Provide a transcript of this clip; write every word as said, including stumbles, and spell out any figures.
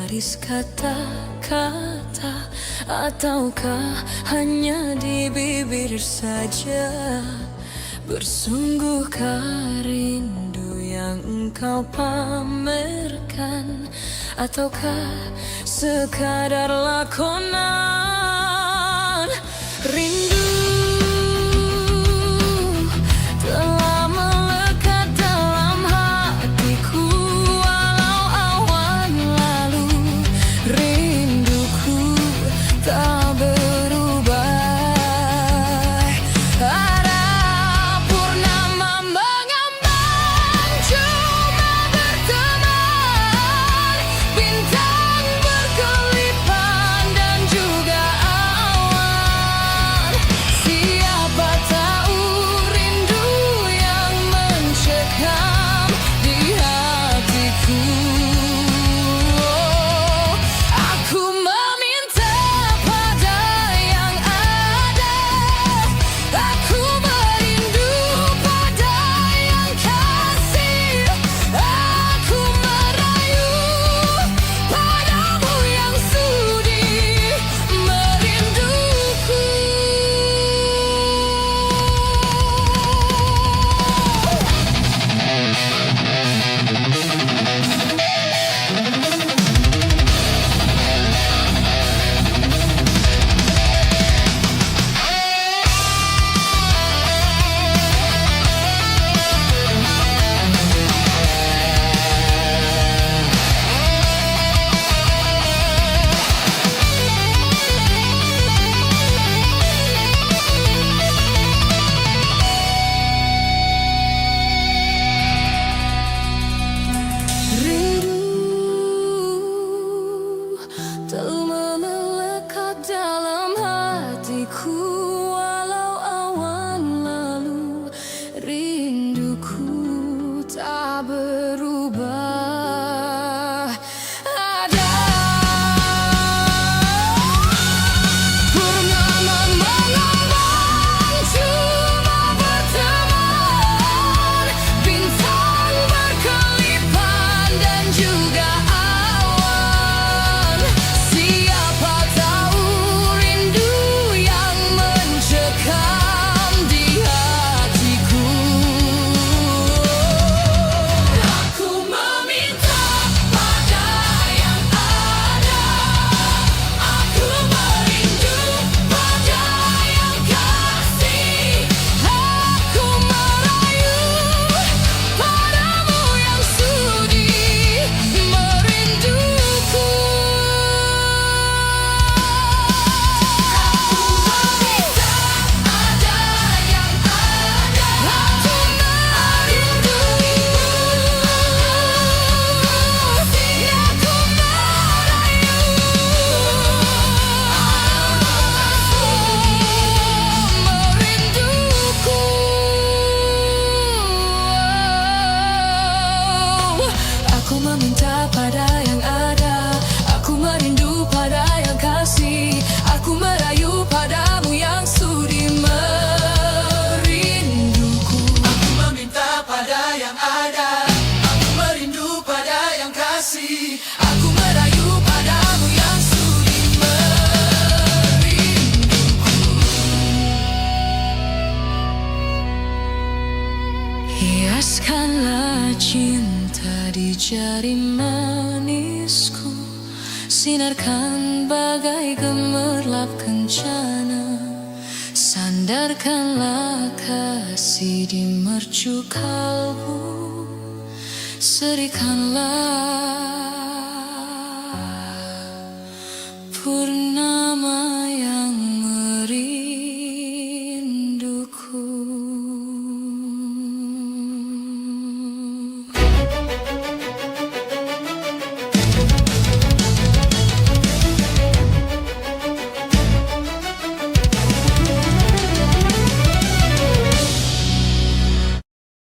Gadis kata-kata, ataukah hanya di bibir saja? Bersungguhkah rindu yang engkau pamerkan, ataukah sekadar lakonan? Rindu telah melekat dalam hatiku, walau awan lalu, rinduku tak berubah. Ada purnama mengambang, cuma berteman, bintang berkelipan dan juga awan. Siapa tahu rindu yang mencekam di hatiku. Aku meminta pada yang ada, aku merindu pada yang kasih, aku merayu padamu yang sudi merinduku. Rindu telah melekat dalam hatiku, walau awan lalu, rinduku tak berubah. Ada purnama mengambang, cuma berteman, bintang berkelipan dan juga awan. Siapa tahu rindu yang mencekam di hatiku. Aku meminta pada yang ada, aku merindu pada yang kasih, aku merayu padamu yang sudi merinduku. Aku meminta pada yang ada, aku merindu. Aku merayu, merinduku. Aku meminta pada yang ada, aku merindu pada yang kasih, aku merayu padamu yang sudi merinduku. Aku meminta pada yang ada, aku merindu pada yang kasih, aku merayu padamu yang sudi merinduku. Hiaskanlah cinta di jari manisku, sinarkan bagai gemerlap kencana. Sandarkanlah kasih di mercu kalbu, serikanlah purnama.